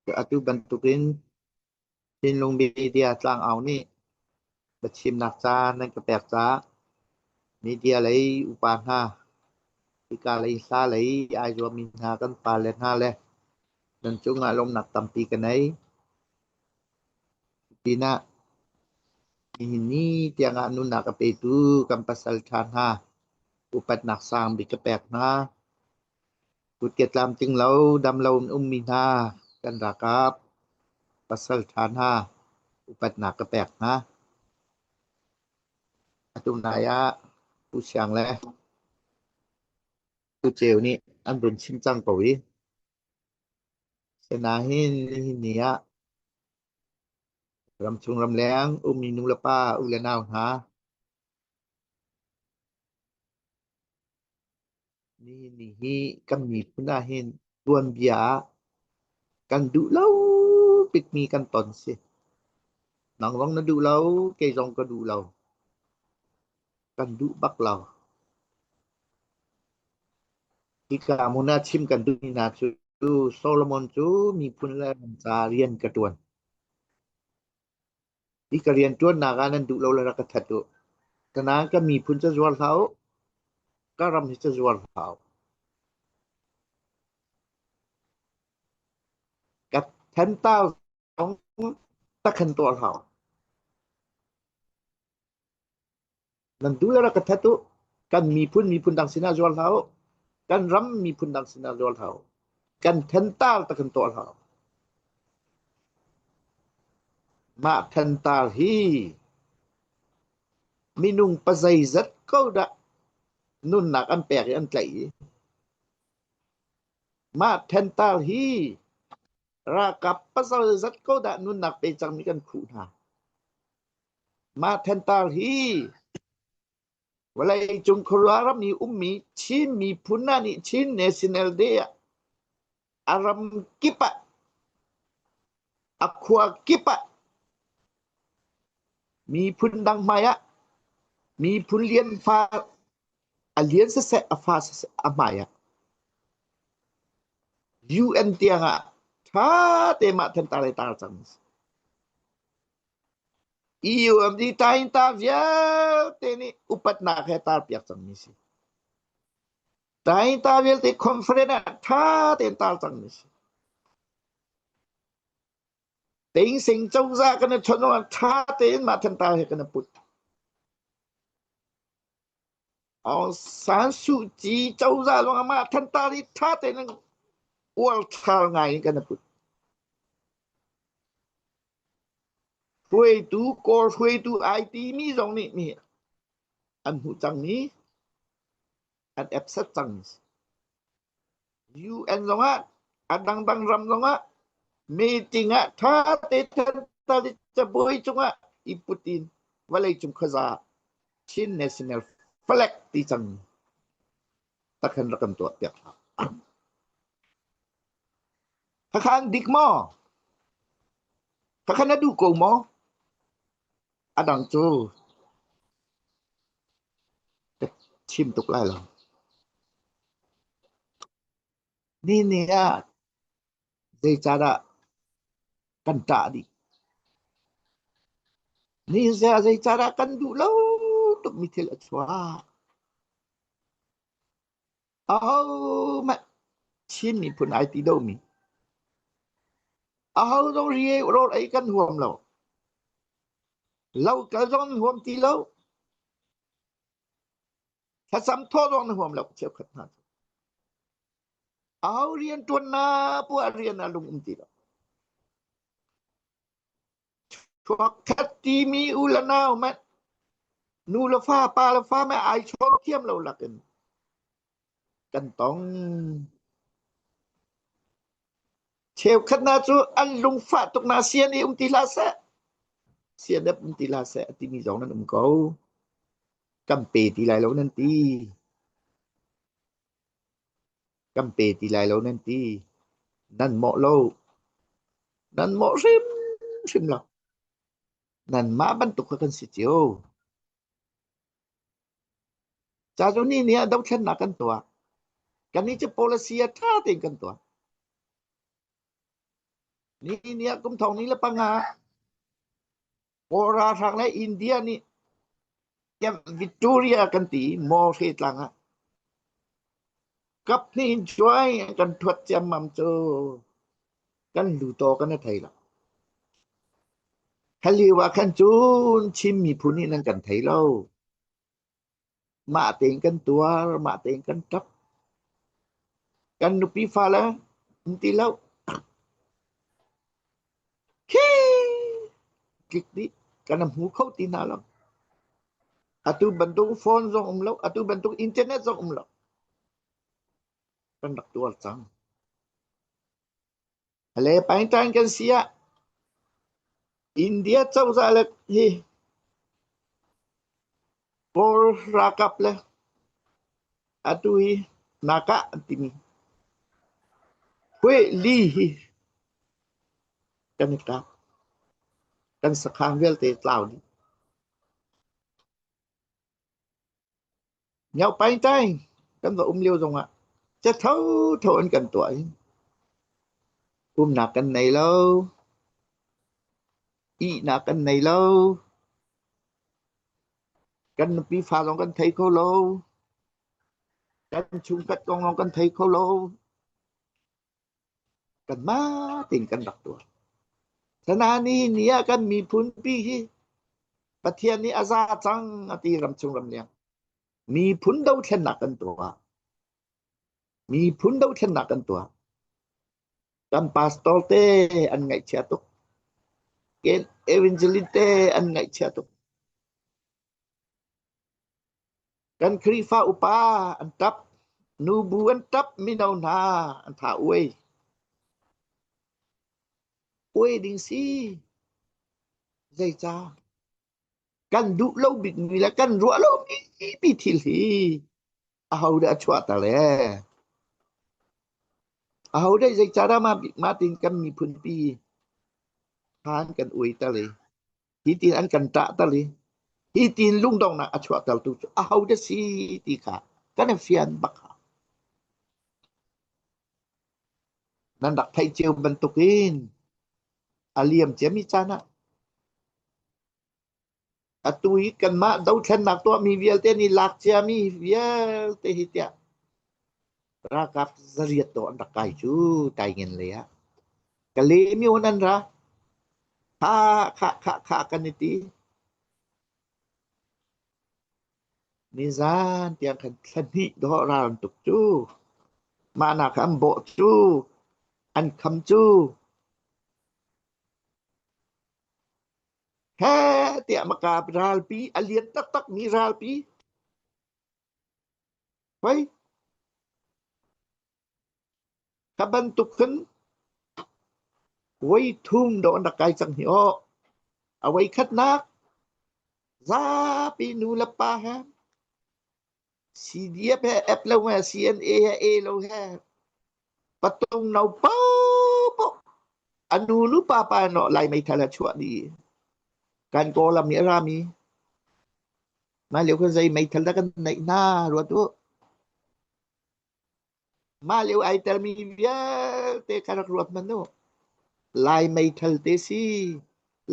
Atu bantukin Chinlung Media tlangau nih biachimnak caan nan ka pek caah media lei upa hna, hika lei hla lei ai zuammi hna kan pale hna le nan cungah lawmhnak tampi ka nei. Pinah nihin ni tiangah nunnak a petu kan pasal ṭha hna upatnak sang bik ka pek hna. Kutke tlamtling lo, dam lo in ummi hna kan ralkap pasal ṭha hna upatnak ka pek hna. Atu nai ah Pu Siang le Pu Ceu nih an run chim cang ko i sinain nihin ni ah ramchung ramleng ummi nu le pa u le nau hna Nihin ni hi kan miphun ahhin tuanbia ah kan duh lo bikmi kan ton si. Nang zong na duh lo, kei zong ka duh lo. Kan duh bak lo. Hika hmun ah chim kan duhmi hna cu Solomon cu miphun le ram ca rian ka ṭuan. Hi ka rianṭuannak ah nan duh lo le rak ka that u. Tanain ka miphun ca zuar hlah u. Ka ram hi ca zuar hlah u. Ka thental zong takhan tuah hlah u. Nan duh le rak ka that u. Kan miphun miphun dang sinah zuar hlah u. Kan ram miphun dang sinah zuar hlah u. Kan thental takhan tuah hlah u. Mah thental hi minung pazeizat ko dah nunnak an pek i an tlaih i mah thental hi ralkap pazeizat ko dah nunnak pe cangmi kan khuh hna. Mah thentar hi vawleicung khuaruah ram i ummi Chin miphun hna nih Chin National Day ah a ram kip ah a khua kip ah miphun dang hmai ah miphun lian fa a lian siseh a fa siseh a hmai ah UN tiang ah ṭha te mah thentar i tar cang. EUMD tainta vialte nih upatnak he tarpiak cangmi si. Tainta vialte conference ah ṭha tein tar cangmi si. Tengseng cozah kan i chawnh ah ṭha tein mah thantar he kan i put. Aung San Suu Kyi cozah zong ah mah thantar hi ṭha tein uar ṭhar ngai in kan i put. Hruaitu Kawl hruaitu ai timi zong nih mi an hmuh cangmi an accept cangmi si. UN zongah a dangdang ram zongah meeting ah ṭha te than cabuai cungah i put in vawleicung khuaza Chin National Flag ti cang takhan rak kan tuah piak hlah. Khakhan dik maw? Khakhan na duh ko maw? A dang cu ka chim tuk lai lo. Ni ni ah zeicahdah kan ṭah dih? Ni zeicahdah kan duh lo tukmi thil a chuak? Ahohmanh Chin miphun ai ti lomi, aho zong ri rawl ei kan huam lo. Lo kal zong an huam ti lo. Thlacam thawh zong na huam lo cheukhat hna cu. Aho rian ṭuan na poah rian ah lung um ti lo. Chuakkhat timi u le nau manh nu le fa pa le fa mah ai chawn thiam lo lakin kan tong. Cheukhat hna cu an lungfah tuk na sian i um ti hlah seh. Sian um ti hlah seh a timi zong nan um ko. Kan pe ti lai lo nan ti. Kan pe ti lai lo nan ti. Nan mawh lo. Nan mawh hrimhrim lo. Nanmah bantuk kha kan si cio. Ca cu ni ni ah dothlennak kan tuah. Kannih cu policy ah ṭha tein kan tuah. Ni ah kum thong ni le panga Kawl ralhrang le India nih Camp Victoria kan ti Mawhre tlang ah kap hnih in cuai an kan thuat ciammam cu kan lutaw kan i thei lo. Kha lio ah khan cun Chin miphun nih nan kan thei lo. Mah tein kan tuar, mah tein kan ṭap. Kan nupi fale an ti lo. Khi tlik dih kan hmu kho ti hna lo. Atu bantuk phone zong um lo, atu bantuk internet zong um lo. Kan rak tuar cang. Le paingtan kan si ah India cozah le hi Kawl ralkap le atu hi naka an timi Hui Li hi kan i kap. Kan sakhan vialte tlau dih. Mioh paingtaing kan va um lio zongah ca thotho an kan tuah i umnak kan nei lo, ihnak kan nei lo, kan nupi fa zong kan thei kho lo, kan chungkhat kong zong kan thei kho lo. Kanmah tein kan rak tuah. Sana ni ni ah kan miphun pi hi Pathian nih a za cang a ti ramchung ramleng. Miphun dothlennak kan tuah. Miphun dothlennak kan tuah. Kan pastor te an ngaihchia tuk. Ken evangelist te an ngaihchia tuk. Kan Khrihfa upa an ṭap, nubu an ṭap, mino hna an tha uai. Uai ding si. Zeicah? Kan duh lo bikmi le kan ruah lomi pi thil hi ahodah a chuahter le? Ahodah zeicahdah mah mah tin kan miphun pi khan kan uaiter i hi tin an kan ṭahter i hi tin lungdonghnak a chuahtertu cu ahodah si ti kha kan i fian bak hau. Nan rak theih cio bantukin a liam ciami caan ah atu i kanmah dothlennak tuahmi vialte nih lak ciami vialte hi tiah ralkap zariat dawh an rak kai cu taingen lei ah. Kale myo nan ra. Kha kha kha kha kan i ti. Nizan tiang khan thla hnih dawh ral an tuk cu. Mah nak an bawh cu. An kham cu. He tiah maka ralpi a lian taktak mi ralpi. Hoi. Kha bantuk khin voi thum dawh an rak kai cang hi aw. A voi khatnak zapi nu le pa he CDF he F lo he CNA he A lo he patung no paopaoh a nu nu pa pa no Lai meithal a chuah dih. Kan Kawlram i a rami mah lio khan zei meithal dah kan neih hna ruat u. Mah lio ai telmi vialte kha rak ruat hmanh u. Lai meithal te si,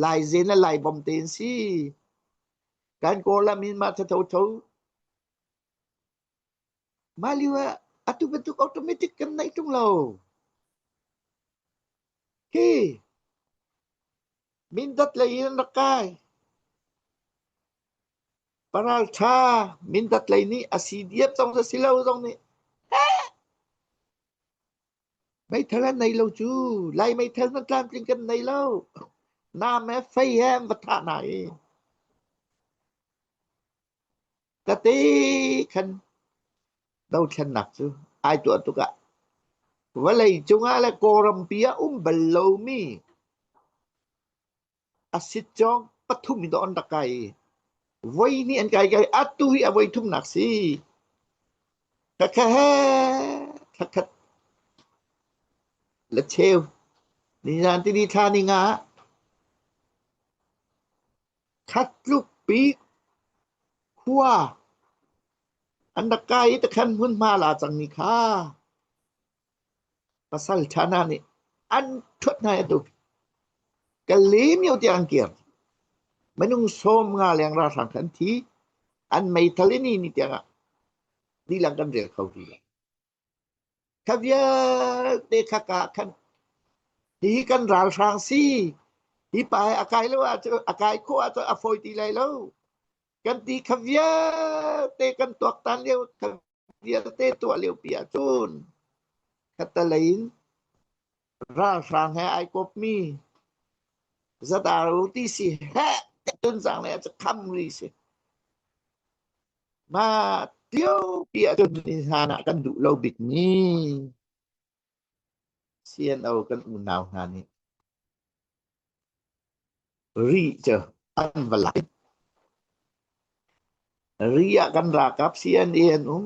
Lai zen le Lai bom te in si. Kan Kawlram in mah thatho Mah lio ah atu bantuk automatic kan neih ṭung lo. Hi Mindat lei in an rak kai. Paralṭha Mindat lei nih a si diam zong si lo zong nih meithal an nei lo cu Lai meithal nan tlamtling kan nei lo nam he fei he an va thah hna i Kate khan dothlennak cu ai tuah tuk ah vawlei cungah le Kawlrampi ah um bal lomi a sitcawng pathum in an rak kai i voi hnih an kai kai atu hi a voi thumnak si. Khakha he thakhat le cheu nizan tini thla ni nga khat tluk pi khua an rak kai i takhan hmunhma la cangmi kha pasal ṭha hna nih an ṭhuat hna i atu. Kalaymyo tiang an kir. Minung 50 leng ralhrang kha an thi. An meithal in ni tiang ah dilang kan rel kho rih lo. Kha vialte kha ka khan hihi kan ralhrang si. Hi pa hi a kai lo ahcun a kai khawh ahcun a fawi ti lai lo. Kan ti kha vialte kan tuaktan lio kha vialte tuah lio pi ahcun khattelei in ralhrang he ai kawpmi zadaru ti si heh tunzang le cu kham ri si. Mah ṭiopi ahcun hlan ah kan duh lo bikmi CNO kan unau hna nih ri cu an va lak. Ri ah kan ralkap CNA an um.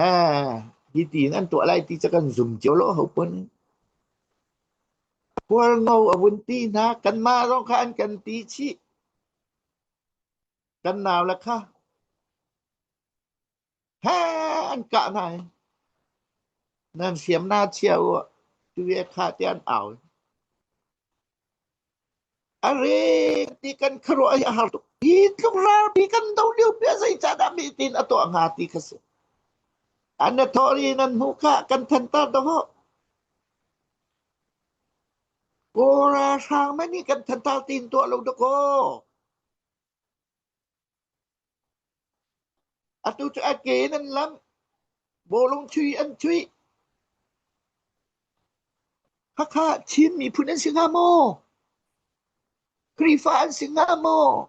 Eh, hi tiin an tuah lai ti cu kan zum cio lo ho pun. Hualngo a vun ti hna kanmah zong kha an kan ti chih. Kan nau le kha he an kah hna i nan hriam na chia u tu ye kha te an au. A re ti kan khuaruah hi a har tuk. Hi tluk ralpi kan do lio pi ah zeicahdah mi tin a tuah hnga ti kha si. An na thawh ri nan hmuh kha kan thantar dawh. Kawl ralhrang man nih kan thantar tin tuah lo dakaw. Atu cu a ke in an lam. Bawlung chui an chuih. Hakha Chin miphun an si hnga maw? Khrihfa an si hnga maw?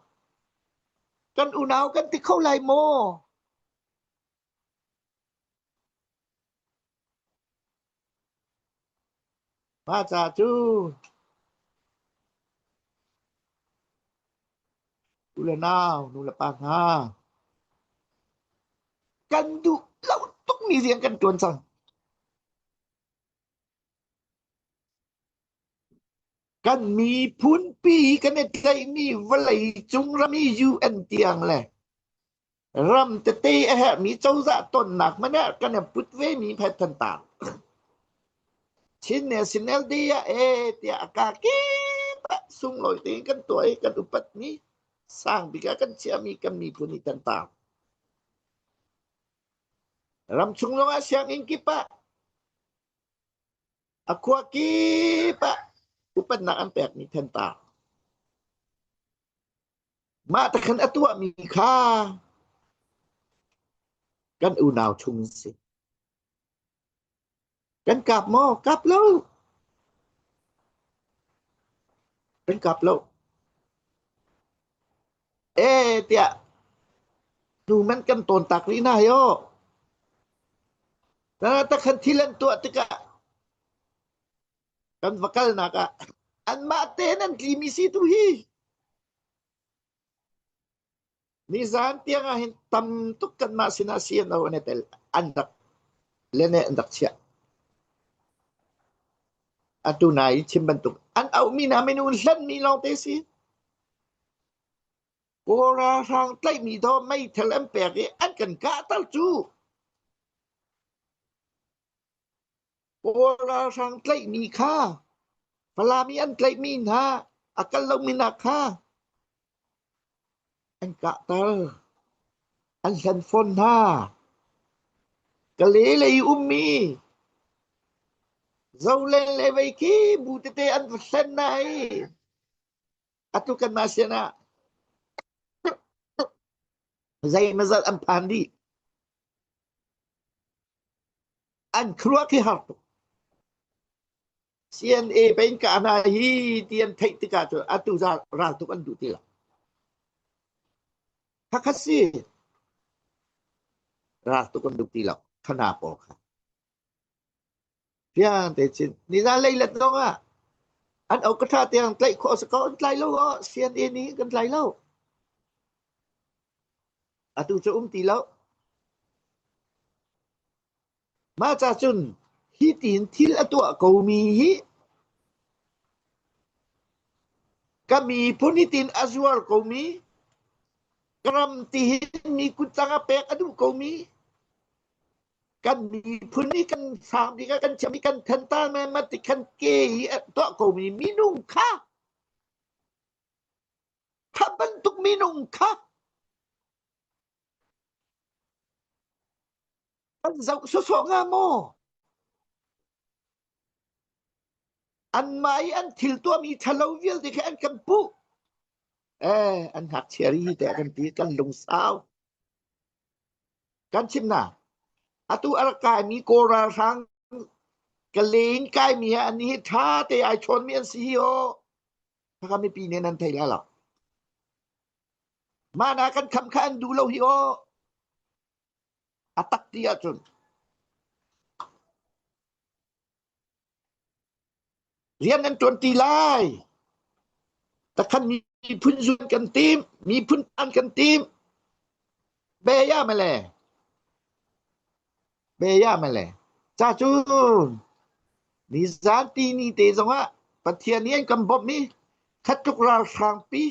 Kan unau kan ti kho lai maw? Mah ca cu u le nau, nu le pa hna, kan duh lo tukmi rian kan ṭuan cang. Kan miphunpi kan i tlaihmi vawlei cung ram i UN tiang le ram tete a herhmi cozah tonnak hmanh ah kan i put vemi phet thantar. Chin National Day ah ee tiah a ka kip ah sunglawi tein kan tuah i kan upatmi sang bik ah kan chiahmi kan miphun i thantar. Ramchung zongah sianginn kip ah a khua kip ah upatnak an pekmi thantar. Mah te khan a tuahmi kha kan unau chung an si. Kan kap maw? Kap lo. Kan kap lo. E tiah nu man kan tawn tak rih hna hi aw. Ta khan thil an tuah tikah kan va kalnak ah anmah tein an tlimi si tu hi. Nizan tiang ah hin tam tuk kanmah sinah CNO an i tel an rak lene an rak chiah. Atu nai chim bantuk an auhmi hna minung hlanmi lawngte si. Kawl ralhrang tlaihmi daw meithal an pek i an kan kahter cu. Kawl ralhrang tlaihmi kha Falam i an tlaihmi hna a kal lomi hna kha an kahter, an hlen fawn hna. Kale lei ummi Zolen le vei khi bu tete an va hlen hna i atu kanmah sinah zeimazat an phan dih. An khuaruah khi har tuk. CNA pei in kah hna hi ti an theih tikah cun atu ral tuk an duh ti lo. Khakhat si ral tuk an duh ti lo. Khana pawl kha. Fiang te chin nizan leilet zong ah an au ka tha tiang tlaih khawh si ko an tlai lo oh CNA nih kan tlai lo. Atu cu um ti lo. Mah ca cun hi tiin thil a tuah komi hi ka miphun hi tiin a zuar komi ka ram ti hin mi kuttang a pek a duh komi. Kan miphun nih kan sang bik ah kan chiam i kan thantar ma ti khan ke i a tuah komi minung kha kha bantuk minung kha kan zoh sawsawh hnga maw? Anmah i an thil tuahmi ṭhalo vialte khi an kan puh. Eh, an ngakchia ri te kan ti, kan lungsau. Kan chim na. Atu a rak kaimi Kawl ralhrang ka len kaimi ah an hi ṭha te ai chawnmi an si hi aw. Khakha mipi nih nan thei lai lo. Mah na kan kham kha an duh lo hi aw. A tak ti ahcun Rian an ṭuan ti lai. Takhan miphun zun kan tim, miphun an kan tim. Be ya mele. Be ya mele. Ca cun nizan ti ni te zongah Pathian nih an kan bawmh i khat tluk ralhrang pi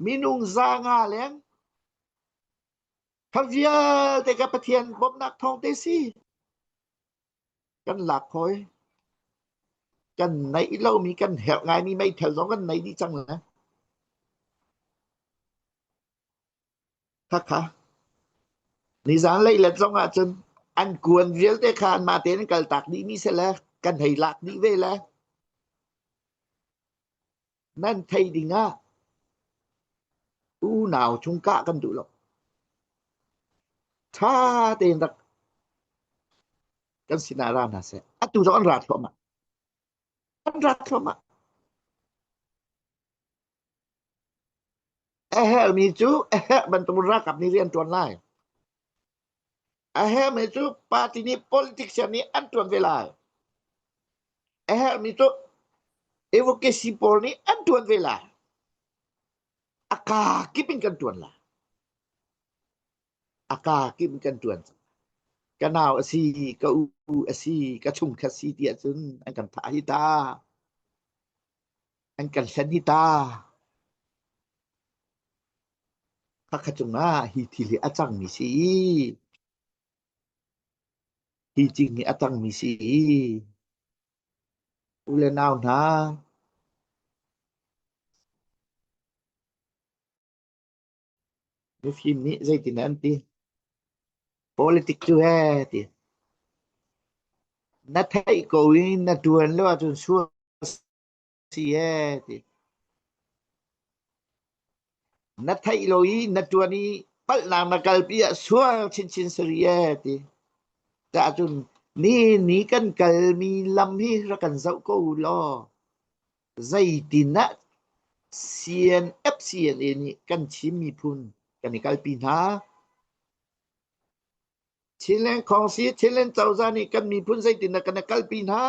minung 500 leng kha vialte ka Pathian bawmhnak thawng te si. Kan lak hawi. Kan neih lomi kan herh ngaimi meithal zong kan nei dih cang le. Khakha. Nizan leilet zong ahcun an kuan vialte kha anmah tein an kaltak dihmi si le kan hei lak dih ve le. Nan thei ding ah unau chung kah kan duh lo. Ṭha tein rak kan sinah ra hna seh. Atu zong an ra thluahmah. An ra thluahmah. A herhmi cu a herh bantuk ralkap nih rian ṭuan lai. A herhmi cu party nih politician nih an ṭuan ve lai. A herhmi cu advocacy pawl nih an ṭuan ve lai. A kaa kip in kan ṭuan lai. A kaa kip in kan ṭuan. Ka nau a si, ka u a si, ka chungkhat si ti ahcun an kan thah hi ta. An kan hlen hi ta. Khakha cungah hi thil hi a cangmi si. Hi cing hi a cangmi si. U le nau hna, mifim nih zeitin an ti? Politic cu he ti. Na theih ko i na ṭuan lo ahcun sual si ee ti. Na theih lo i na ṭuan i palhnak na kalpi ah sual chinchin sari ee ti. Cahcun ni ni kan kalmi lam hi rak kan zoh ko u law zeitin ah CNF CNA nih kan Chin miphun kan i kalpi hna. Chinland Council, Chinland cozah nih kan miphun zeitin ah kan i kalpi hna.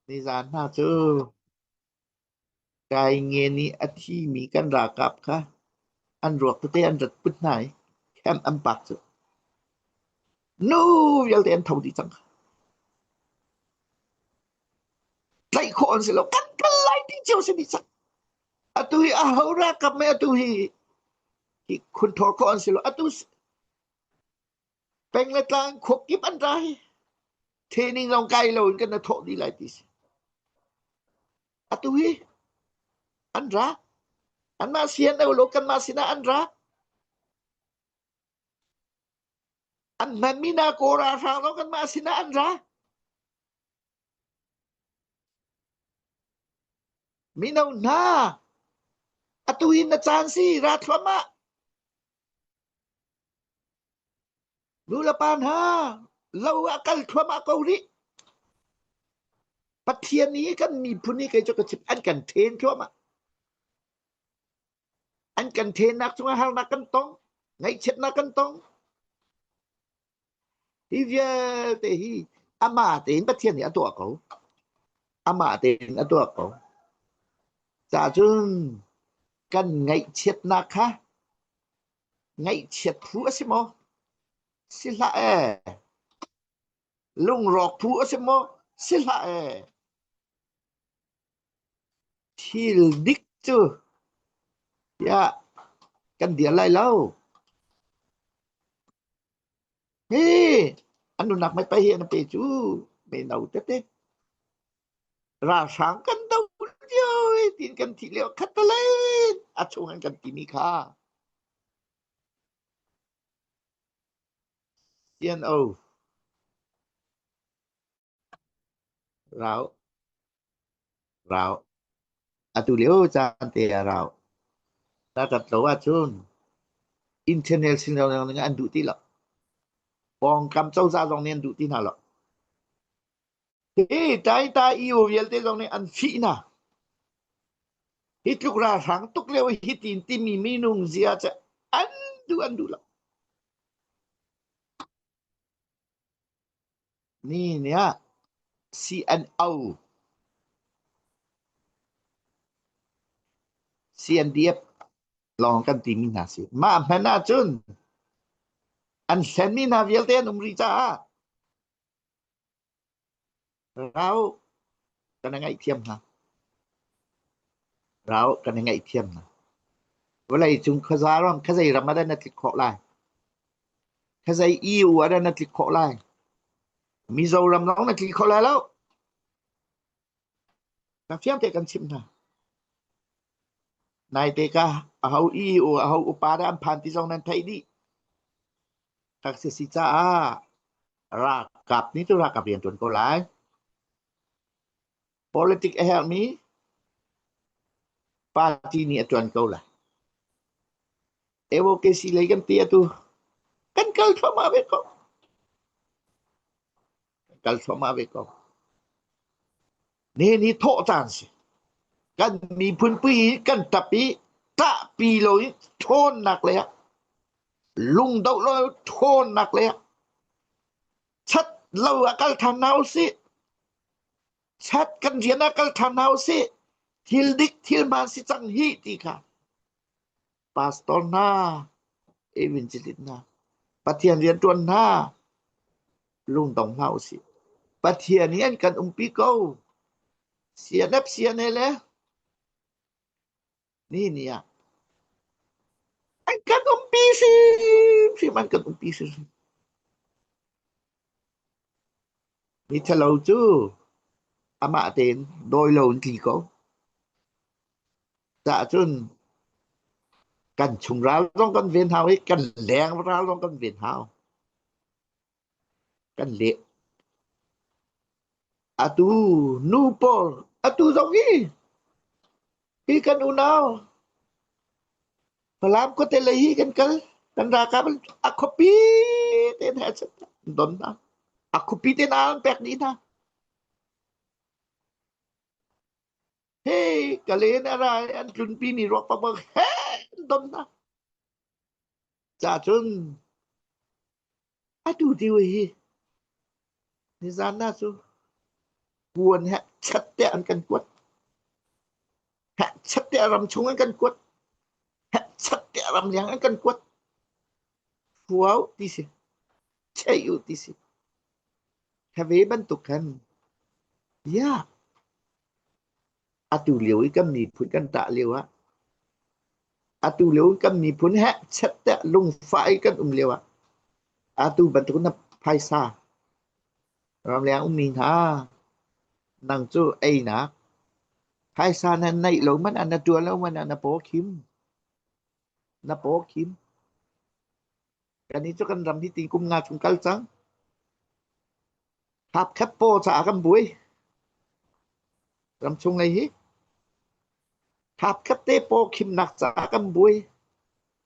Nizaan hna cu Kaingen i a thimi kan ralkap kha an ruak tete an rat put hna i camp an pak cu nu vialte an tho dih cang. Tlaih khawh an si lo. Kan kal lai ti cio si dih cang. Atu hi aho ralkap mei atu hi hi khunthor khawh an si lo. Atu Peng le tlang khuakip an ra hi training zong kai lo in kan na thawh dih lai ti si. Atu hi an ra. Anmah sian lo kanmah sinah an ra. An hmanmi na kaw ralhrang zong kanmah sinah an ra. Mino hna, atu hi na caan si ra thluahmah. Nulepa hna, lo ah kal thluahmah ko rih. Pathian nih kan miphun hi kei cu ka chim an kan then thluahmah. An kan thennak cungah harnak kan tong, ngaihchiatnak kan tong. Hi vialte hi amah tein Pathian nih a tuah ko. Amah tein a tuah ko. Cahcun kan ngaihchiatnak kha Ngaihchiat phu a si maw? Si hlah ee. Lungrawk phu a si maw? Si hlah ee. Thil dik cu tiah kan dir lai lo. Hi an nunak mei pai hi an pe cu mino tete ralhrang kan do lio tin kan thi lio khat le a chung an kan timi kha CNO rau rau atu lio caan te ah rau ta tat lo ahcun international ning an duh ti lo pawngkam cozah zong nih an duh ti hna lo hi taita EU vialte zong nih an fih hna hi tluk ralhrang tuk lio hi tin timi minung zia cu an duh an duh lo Ni nih CNO, CNDF lawng kan timi hna si. Mah hmanh ahcun an hlenmi hna vialte an um rih caah rau kan i ngaihthiam hna. Rau kan i ngaihthiam hna. Vawlei cung khuaza ram khuazei ram ah dah na tlik khawh lai? Khuazei EU ah dah na tlik khawh lai? Mizoram lawng na tli kho lai lo. Ka fiang te kan chimh hna. Naite ka aho EU aho upa dah an phan ti zong nan theih dih. Kak si si caah ralkap nih cu ralkap rian tuan ko lai. Politic a herhmi party nih a tuan ko lai. AOKC lei kan ti atu kan kal thluahmah ve ko. Kan kal thluahmah ve ko. Nihin hi thawh caan si. Kan miphun pi kan tap i tahpi lo in ṭhawnnak lei ah lungdoh lo ṭhawnnak lei ah chat lo ah kal ṭhan hna usih. Chat kan rian ah kal ṭhan hna usih. Thil dik thil hmaan si cang hi ti kha pastor hna, evangelist hna, Pathian rianṭuan hna, lungdong hlah usih. Pathian nih an kan umpi ko. CNF CNA le ni ni ah an kan umpi hrimhrim an kan umpi hrimhrim. Mi ṭhalo cu amah tein dawi lo in tli ko. Caah cun kan chung ral zong kan ven hau i kan leng ral zong kan ven hau. Kan leh. Atu nu pawl atu zong hi hi kan unau Falam khuate lei hi kan kal kan ralkap a khuapi te hna don hna a khuapi te hna an pek dih hna Hei ka len a ra i an tlunpi mi ruak pakpak he an don hna. Cacun atu tiu hi nizan na cu puan he chat te an kan kuat. He chat te ram chung an kan kuat. He chat te ram liang an kan kuat. Fuau ti si. Chei u ti si. Kha ve bantuk khan ya atu lio i kan miphun kan tah lio ah atu lio i kan miphun he chet te lungfah i kan um lio ah atu bantuk na phaisa ramleng ummi hna nang cu einak phaisa na neih lo man ah na tuan lo man ah na paw khim na paw khim Kannih cu kan ram hi ti kum nga chung kal cang. Hapkhat paw caah kan buai. Ramchung lei hi. Hapkhat te paw khimnak caah kan buai.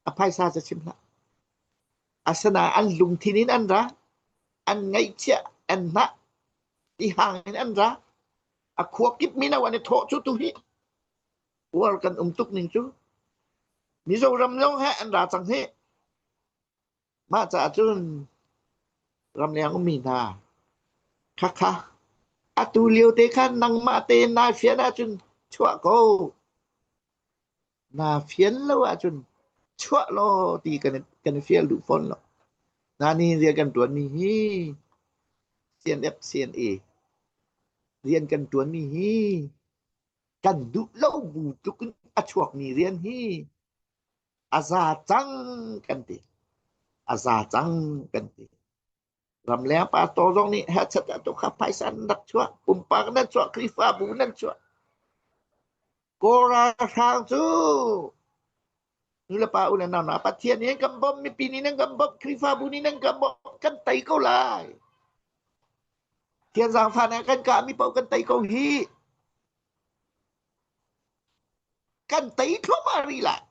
A phaisa ca chim hlah. Asana an lungthin in an ra. An ngaihchiah, an hnah. I hang in an ra. A khua kip mino an i thawh cu tu hi. Uar kan um tuk ning cu. Mizoram zong he an ra cang hi. Mah caah cun ramleng ummi hna khakha atu lio te khan nangmah tein naa fian ahcun chuah ko. Naa fian lo ahcun chuah law ti kan kan i fial duh fawn lo. Na nihin rian kan ṭuanmi hi CNF CNA rian kan ṭuanmi hi kan duh lo bu tluk in a chuakmi rian hi a za cang kan ti. A za cang kan ti. Ramleng pastor zong nih hachat ah tukha phaisa an rak chuah, pumpak nan chuah, Khrihfabu nan chuah. Kawl ralhrang cu nulepa u le nau hna Pathian nih an kan bawmh, mipi nih nan kan bawmh, Khrihfabu nih nan kan bawmh, kan tei ko lai. Thian zaangfah nih kan kahmi paoh kan tei ko hi. Kan tei thluahmah rih lai.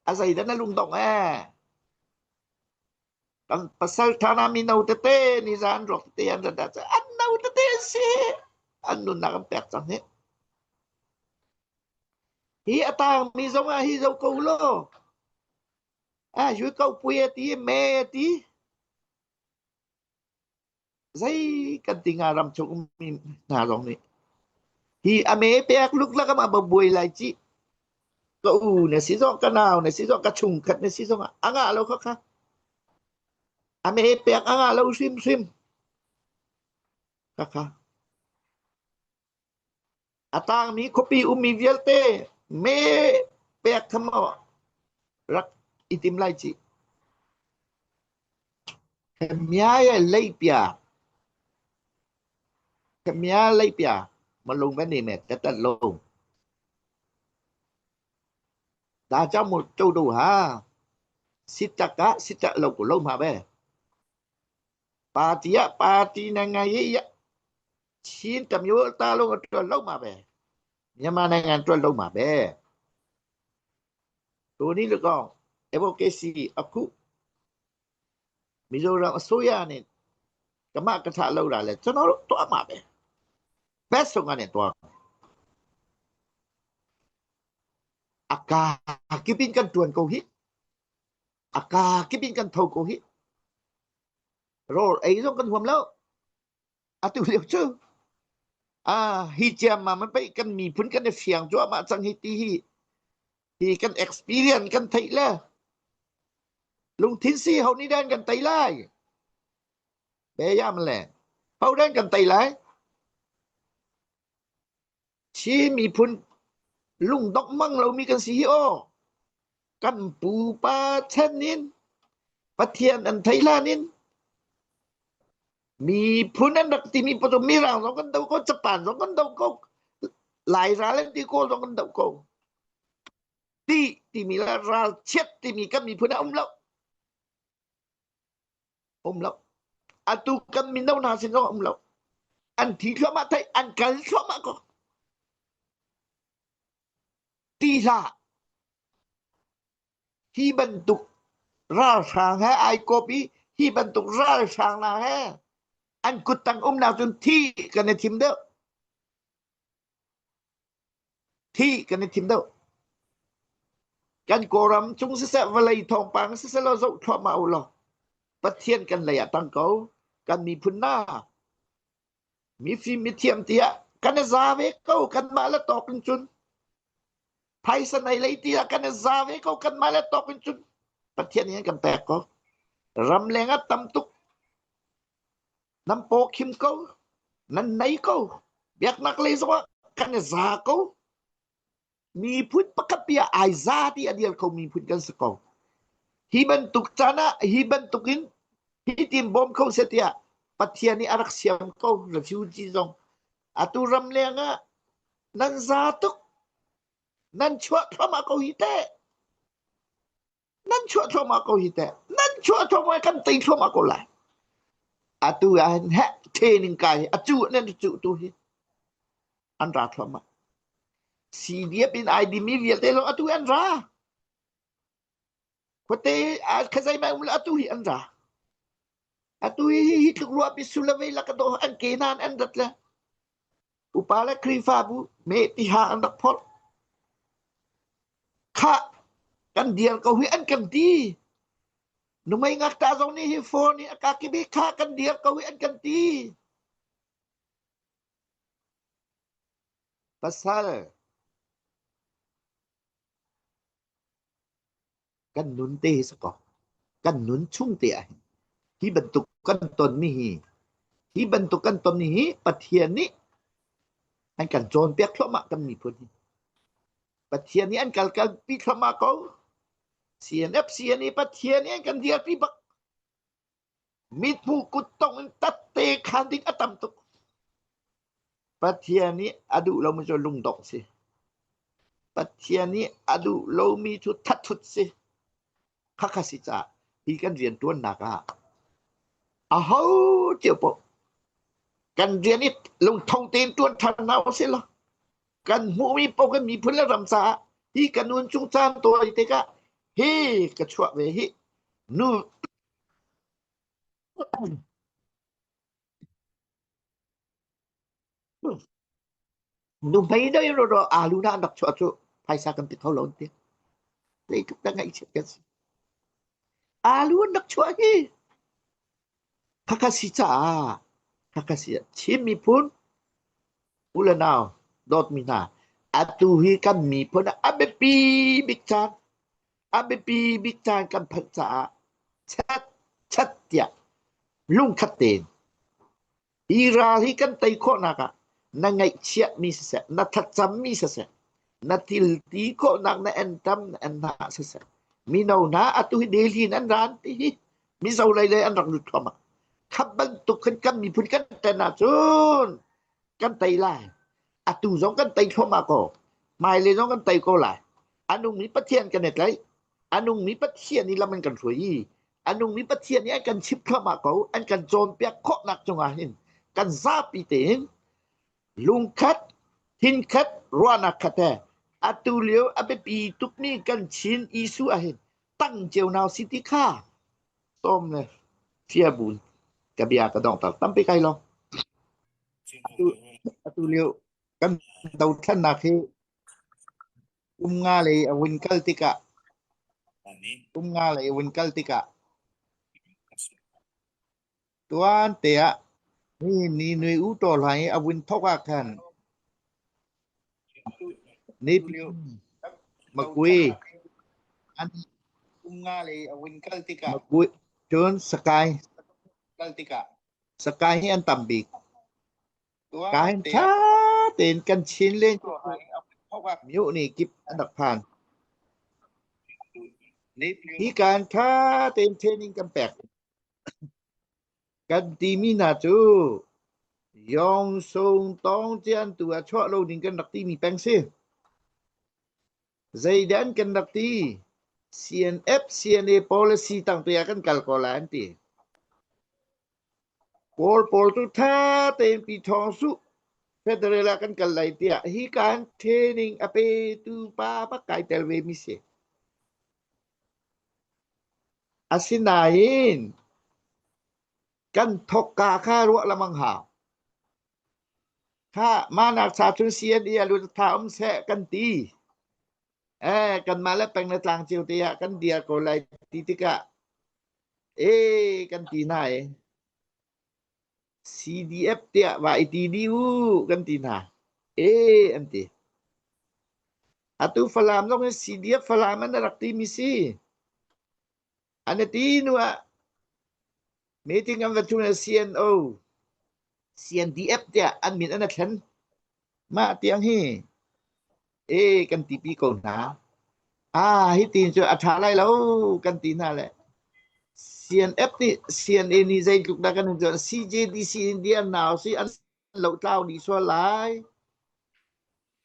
A zeidah na lungdong ee? Kan pasal ṭha hna mino tete nizan ruak tete an rat ahcun an no tete an si. An nunnak an pek cang hi. Hi a tangmi zong ah hi zo ko law. Ah, yu ko pui a ti, me a ti. Zei kan ti nga ram chung ummi hna zong nih. Hi a me pek luklak ama ba buai lai ci. Ka u na si zong ka nau na si zong ka chungkhat na si zong a ngah lo kha kha. A me pek a ngah lo hrimhrim. Kha kha. A tangmi khuapi ummi vialte me pek kha maw rak i tim lai ci. Kamiaya leipia Kamia leipia malung va ni me tetat lo. Da chao mu châu đủ ha. Sitaka sita lo ko lo ma be. Party ah party na ngai i Chin tam yo ta lo tuan lo ma be. မြန်မာနိုင်ငံအတွက်လုပ်မှာပဲဒိုနီလကောင် advocacy အခုမီဇိုရမ်အစိုးရနဲ့ကမကထလောက်တာလဲကျွန်တော်တို့တွားမှာပဲဘက်ဆုံးကနေတွားအကာကိပင်ကန်တွန်ကိုဟိအကာကိပင်ကန်ထောကိုဟိရောအိဇုံကန်ဟွမ်လောက် Atu lio cu ah hi ciammam ah pei kan miphun kan i fiang cuahmah cang hi ti hi hi kan experience kan theih le lungthin si ho nih dan kan tei lai be yam le ho dan kan tei lai Chin miphun lungdongh mang lomi kan si hi aw. Kan pupa chan in Pathian an thei hlan in miphun an rak timi pa cu Mirang zong kan do ko, Japan zong kan do ko, Lai ral an ti Kawl zong kan do ko. Ti timi le ralchiat timi kan miphun ah um lo. Um lo. Atu kan mino hna sin zong um lo. An thi thluahmah thei, an kal thluahmah ko. Ti hlah. Hi bantuk ralhrang he ai kop i hi bantuk ralhrang hna he an kuttang umnak cun thi kan i thim deuh. Thi kan i thim deuh. Kan Kawlram cung siseh vawlei thawngpang siseh law zoh thluahmah u law Pathian kan lei ah tang ko. Kan miphun na mifim mithiam tiah kan i za ve ko kanmah le tawk in cun phaisa nei lei tiah kan i za ve ko kanmah le tawk in cun Pathian nih an kan pek ko. Ramleng ah tam tuk nan paw khim ko nan nei ko biaknak lei zongah kan i za ko miphun pakhat pi ah ai za ti a dir kho miphun kan si ko hi bantuk caan ah hi bantuk in hi tin bawm kho se tiah Pathian nih a rak siam ko refugee zong atu ram leng ah nan za tuk nan chuah thluahmah ko hi teh Nan chuah thluahmah ko hi teh. Nan chuah thluahmah kan tei thluahmah ko lai. Atu ah hin heh training kai hi acu nan cu tu hi an ra thluahmah. CDF in ID mi vialte zong atu an ra. Khuate khazai mai um le atu hi an ra. Atu hi hi tluk ruah pi sulavei la ka do an ke nan an rat le. Upa le Khrihfabu me tiha an rak phorh. Khah kan dir ko hi an kan ti. Numei ngakta zong nih hi phone hi a kakibi kha kan dir ko hi an kan ti. Pasal kan nun te hi si ko kan nun chung te ah hin hi bantuk kan tonmi hi hi bantuk kan tonmi hi Pathian nih an kan cawnpiak thluahmah kan miphun hi Pathian nih an kal kalpi thluahmah ko CNF CNA Pathian nih an kan dirpi bak. Mithmuh kuttong in tatte khan ding a tam tuk. Pathian nih a duh lomi cu lungdongh si. Pathian nih a duh lomi cu thathut si. Khakha si caah hi kan rianṭuannak ah aho cio paoh kan rian i lungtho tein ṭuan ṭhan hna usih law kan hmuhmi paoh kan miphun le ram caah hi kan nun chung caan tawi tikah hi ka chuah ve hi nu Nuhmei dei ro alu na an rak chuah cu phaisa kan pe kho lo an ti. Zeitluk dah ngaihchiat kan si. Alu an rak chuah hi khakha si caah khakha si Chin miphun u le nau dawtmi hna atu hi kan miphun ah a biapi bik caan a biapi bik caan kan phanh caah chat chat tiah lungkhat tein Hi ral hi kan tei khawhnak ah na ngaihchiahmi siseh, na thlacammi siseh, na thil ti khawhnak na entam na enhna siseh, mino hna atu hi Delhi in an ran ti hi Mizo lei lei an rak lut thluahmah. Kha bantuk khan kan miphun kan ṭan ahcun kan tei lai. Atu zong kan tei thluahmah ko. Hmailei zong kan tei ko lai. A nungmi Pathian kan i tlaih. A nungmi Pathian nih lam an kan hruai i a nungmi Pathian nih an kan chimh thluahmah ko an kan cawnpiak khawhnak cungah hin kan zapi tein lungkhat thinkhat ruahnak khat he atu lio a biapi tukmi kan Chin issue ah hin tang cio nau si ti kha sawm le fia bun ka bia ka dongter tampi kai lo atu atu lio kan dothlennak hi Kum nga lei a vun kal tikah kum nga lei a vun kal tikah tuan te ah ni ni nui u taw hlaing i a vun thok ah khan Nipi Makui an Kum nga lei a vun kal tikah Makui cun Sakai kal tikah Sakai hi an tam bik. tuan Kahin te ṭha tein kan chin len ah myo ni kip an rak phan. Nipi Hi kan ṭha tein training kan pek. Kan timi hna cu Yong Sung Tong Cian tu ah chuah lo ding kan rak timi peng si. Zeidah an kan rak ti? CNF, CNA policy tang te ah kan kal ko lai an ti. Kawl pawl cu ṭha tein pi ṭhawng suh federal ah kan kal lai tiah hi kan training a petu pa bak kai tel ve mi si. Asinain kan thokka kha ruah lamang hau. Kha mahnak cha cun CNA a lut tha um seh kan ti. Eh kanmah le peng le tlang cio te ah kan dir ko lai ti tikah Eh kan ti hna i CDF tiah va i ti dih u kan ti hna. Eh an ti. Atu Falam zong hi CDF Falam an rak timi si. An i ti hnu ah meeting an va thun ah CNO, CNDF tiah an min an i thlen. Mah tiang hi e kan tipi ko hna. Ah hi tin cu a ṭha lai lo kan ti hna le CNF nih CNA nih zeitluk dah kan hun cuan CJDC India nau si an lotlau dih sual lai.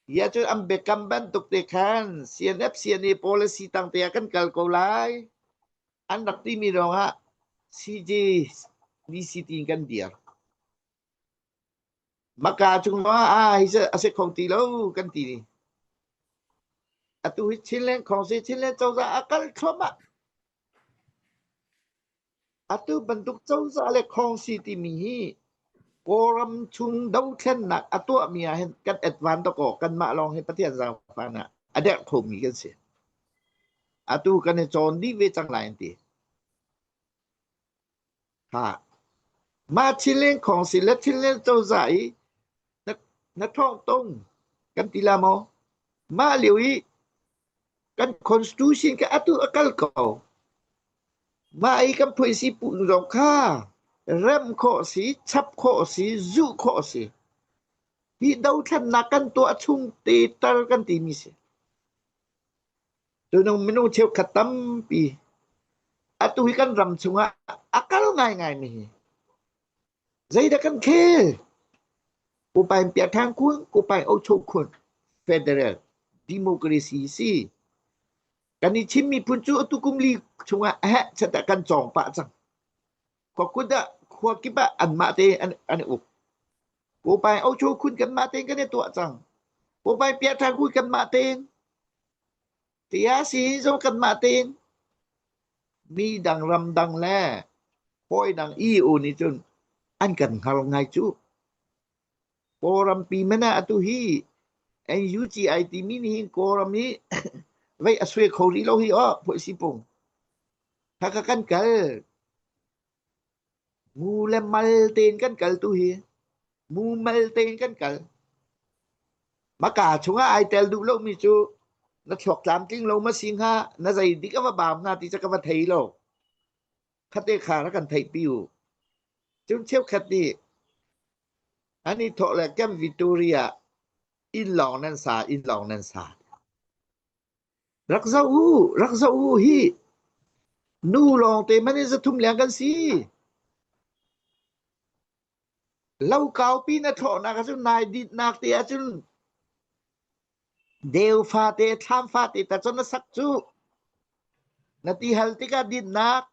Ya cun an biakam bantuk te khan CNF CNA policy tang te ah kan kal ko lai. An rak timi lawng ah CJDC tiin kan dir. Maka cung ah hi a si kho ti lo kan ti ni. Atu hi Chinland Khawngsi Chinland cozah a kal thluahmah. Atu bantuk cozah le khawngsi timi hi Kawlram chung dothlennak a tuahmi ah hin kan advan dawkaw kanmah lawng hi Pathian zaangfah ah a derh khomi kan si. Atu kan i cawn dih ve cang lai an ti. Ha. Mah Chinland Khawngsi le Chinland cozah i na, na ṭhawng tung kan ti la maw? Mah lio i kan constitution kha atu a kal ko. Mah i kan phuisi pu zong kha rem khawh si, chap khawh si, zuh khawh si. Hi dothlennak kan tuah chung te tal kan timi si. Tunung minung cheukhat tampi. Atu hi kan ram chungah a kal ngaingai mi hi zeidah kan khel? Kupain piathang kun, kupain ocho khun, federal democracy si. Kan i Chin miphun cu atu kum li chungah heh chat ah kan cawng pah cang. Khua kut ah khua kip ah anmah te an an i uk. Kupain ocho khun kanmah tein kan i tuah cang. Kupain piathang kun kanmah tein. Tiah si zong kanmah tein mi dang ramdang le hawi dang EU nih cun an kan hngal ngai cu. Kawlrampi man ah atu hi NUGI timi nih hin Kawlram hi vei a suai kho rih lo hi aw phuaisi pung. Khakha kan kal. Mu le mal tein kan kal tu hi. Mu mal tein kan kal. Maka chungah ai tel duh lomi cu na thluak tlamtling lo ma si hnga, na zei dik a va baam hnga ti cu ka va thei lo. Khate kha rak kan theihpi u. Cun cheukhat nih an i thawh le Camp Victoria inn lawng nan sa, inn lawng nan sa. Rak zoh u, rak zoh u hi nu lawngte man in 300 leng kan si. Lo kaupi na thlawhnak ahcun nai dinhnak te ahcun deu fate thlam fate ta cun na sak cu. Na ti hal tikah dinhnak,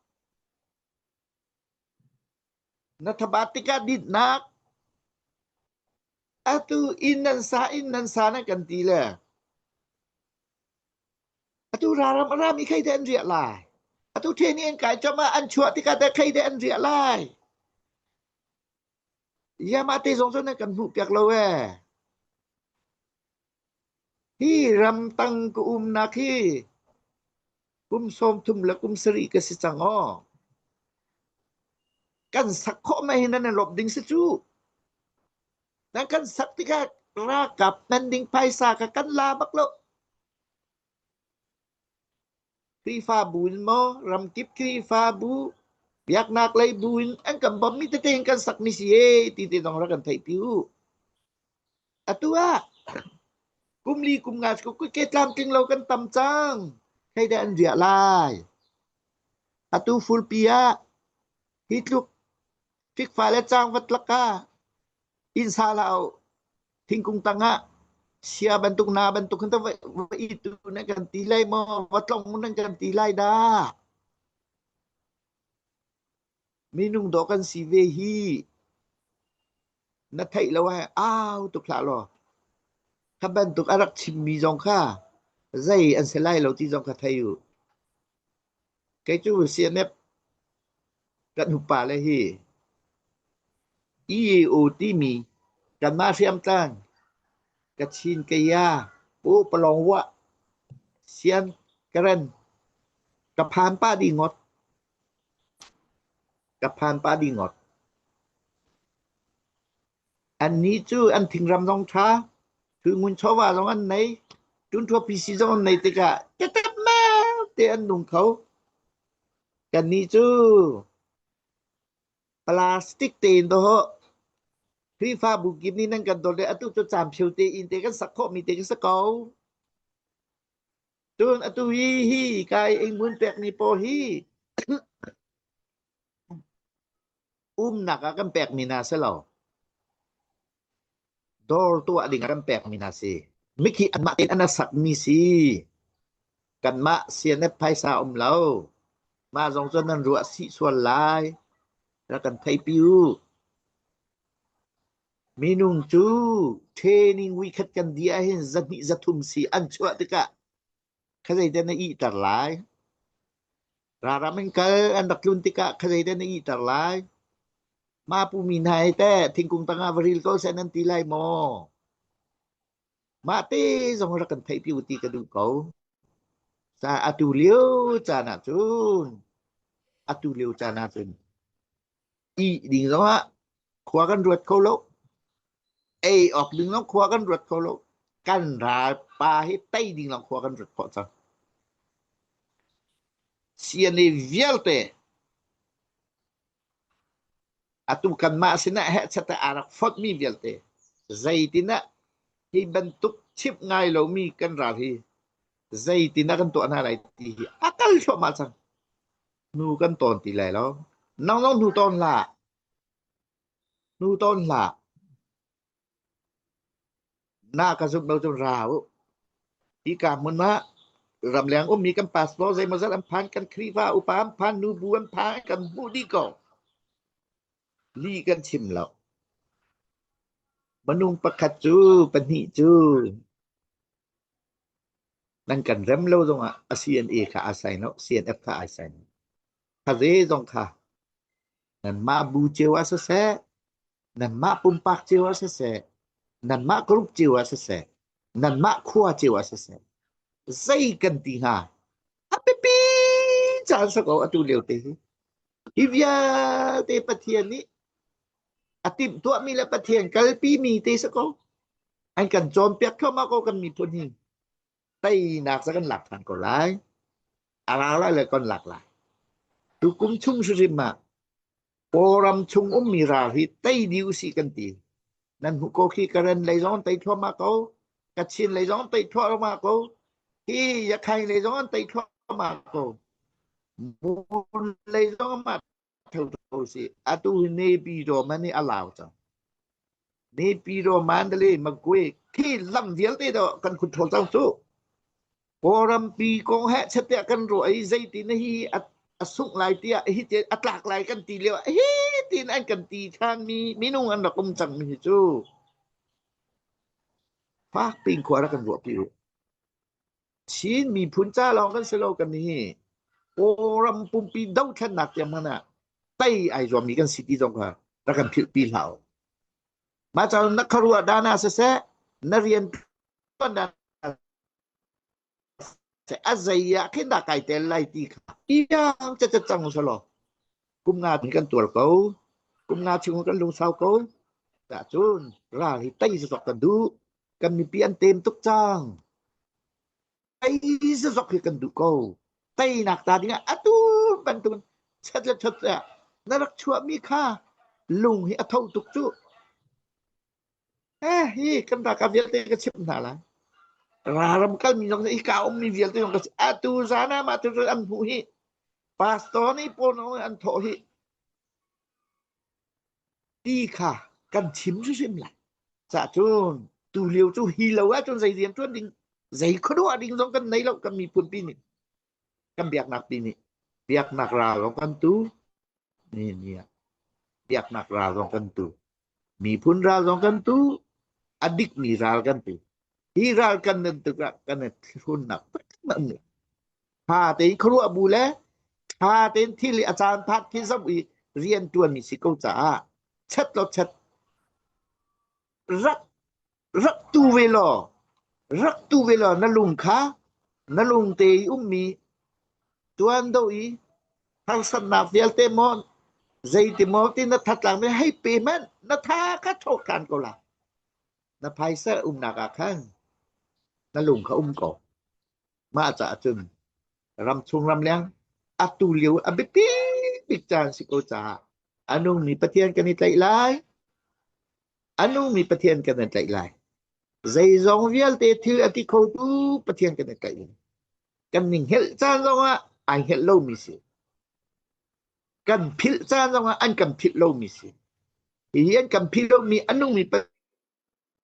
na thabat tikah dinhnak. Atu inn nan sa inn nan sa nan kan ti le Atu raram a rami khei te an riah lai. Atu ṭhen i an kai cam ah an chuah tikah teh khei te an riah lai. Yama te zong cu nan kan hmuh piak lo ee. Hi ramtang ka umnak hi kum 30 le kum 70 ka si cang aw. Kan sak khawh mai hin nan lawmh ding si cu. Nan kan sak tikah ralkap nan ding phaisa kha kan la bak lo. Khrihfabu in maw ramkip Khrihfabu biaknak lei bu in an kan bawmhmi tete in kan sakmi si ee ti te zong rak kan theihpi u. Atu ah kum li kum nga cu ke tlamtling lo kan tam cang. Hei dah an riah lai. Atu fulpi ah hi tluk fikfa le cangvat lakah inn sa hlah u. Thingkung tangah sia bantuk na bantuk khan va va i tu nan kan ti lai maw va tlong nan kan ti lai dah. Minung dawh kan si ve hi. Na theih lo ah au tuk hlah law. Kha bantuk a rak chimmi zong kha zei an si lai lo ti zong kha thei u. Kei cu CNF kan upa le hi EAO timi kanmah hriamtlang Kachin Kaya Pu Palong Wah Sian Karen ka phan pah dih ngawt. Ka phan pah dih ngawt. Annih cu an thingram zong ṭha, thilngun chawva zong an nei, ṭunṭhua PC zong an nei tikah ṭetep te an nung kho. Kannih cu plastic tein dawh Khrihfabu kip nih nan kan dawt le atu cu caamphio tein te kan sak khawhmi te kan si ko. Cun atu hi hi kai innhmun pekmi pawl hi Umnak ah kan pekmi hna si lo. Dawr tuah ding ah kan pekmi hna si. Mikhi anmah tein an sakmi si. Kanmah CNF phaisa um lo. Mah zong cu nan ruah sih sual lai. Rak kan theipi u. Minung cu training weekhat kan dih ahhin 200 300 si an chuah tikah kha zeidah na ihter lai? Raram in kal an rak tlun tikah kha zeidah na ihter lai? Mah pumi hna hi teh thingkung tangah va ril ko seh nan ti lai maw? Mah te zong rak kan theihpi u ti ka duh ko. Ca atu lio caan ah cun atu lio caan ah cun ih ding zongah khua kan ruat kho lo. Ei awk ding zong khua kan ruat kho lo. Kan ralpa hi tei ding lawng khua kan ruat khawh cang. CNA vialte atu kanmah sinah hehchat ah aa rak fonhmi vialte zeitin ah hi bantuk chimh ngai lomi kan ral hi zeitin ah kan tuah hna lai ti hi a kal thluahmah cang. Hnu kan tawn ti lai lo. Nang zong hnu tawn hlah. Hnu tawn hlah. Na ka zumh lo cun ra u. Hika hmun ah ramleng ummi kan pastor zeimawzat an phan, kan Khrihfa upa an phan, nubu an phan, kan hmuh dih ko. Lih kan chim lo. Minung pakhat cu, pahnih cu nan kan rem lo zongah a CNA kha aa sai lo, CNF kha ai sai lo. Kha ze zong kha nanmah bu cio ah siseh, nanmah pumpak cio ah siseh, nanmah group cio ah siseh, nanmah khua cio ah siseh, zei kan ti hnga? A biapi caan sa ko atu lio te hi. Hi vialte Pathian nih a timhtuahmi le Pathian kalpi mi te sa ko. An kan cawnpiak thluahmah ko kan miphun hi. Teinak ca kan lak ṭhan ko lai. A ra lai le kan lak lai. Tukum chung hrimhrim ah Kawlram chung ummi ral hi tei dih usih kan ti. Nan hmuh ko khi Karen lei zong an tei thluahmah ko. Kachin lei zong an tei thluahmah ko. Hi Yakhai lei zong an tei thluahmah ko. Mun lei zong amah thotho si. Atu hi Naypyidaw man hi a lau cang. Naypyidaw Mandalay Magwe khi lam vialte do kan control cang cu. Kawlrampi kong he chet kan ruah i zeitin hi a a sungh lai tiah hi te a tlak lai kan ti lio hi tin an kan ti than mi minung an rak um cang mi hi cu fak pin khua rak kan ruah pi u Chin miphun ca lawng kan si lo kan hi Kawlram pumpi dothlennak tiang hmanh ah tei ai zuammi kan si ti zong kha rak kan philh pi hlah u. Mah ca na khuaruah dan ah siseh na rian tuan dan a zei ah khin dah kai tel lai ti kha iang ca ca cang selaw kum nga kan tuar ko kum nga chung kan lungsau ko ta cun ral hi tei zok kan duh kan mipi an tem tuk cang tei zok hi kan duh ko teinak ta ding ah atu bantuk chat le chat na rak chuahmi kha lung hi a tho tuk cu Eh hi kan ralkap vialte ka chimh hna lai. Ralram kalmi zong hi ka ummi vialte zong ka atu zan ah mah tu an hmuh hi pastor nih pawl an thawh hi ti kha kan chim hrimhrim lai. Cah cun tu lio cu hi lo ahcun zei rian ṭuan ding zei khuaruah ding zong kan nei lo kan miphun pi nih kan biaknak pi nih biaknak ral zong kan tu ni ni ah biaknak ral zong kan tu miphun ral zong kan tu a dikmi ral kan tu hi ral kan nun tikah kan i thlunnak taktak um tha tein khuaruah bu le tha tein thil i a caan phak khi zoh i rian ṭuanmi si ko caah chat lo chat rak rak tu ve law rak tu ve law na lung kha na lung te i ummi tuan do i harsatnak vialte maw zeiti maw ti na thatlang mi hei pe man na tha kha thawk than ko la na phaisa umnak ah khan na lung kha um ko mah caah cun ramchung ramleng atu lio a biapi bik caan si ko caah a nungmi Pathian kan i tlaih lai a nungmi Pathian kan i tlaih lai zeizong vialte thil a ti khotu Pathian kan i tlaih lai kan ning helh caan zongah ai helh lomi si kan philh caan zongah an kan philh lomi si hi an kan philh lomi a nungmi Pathian.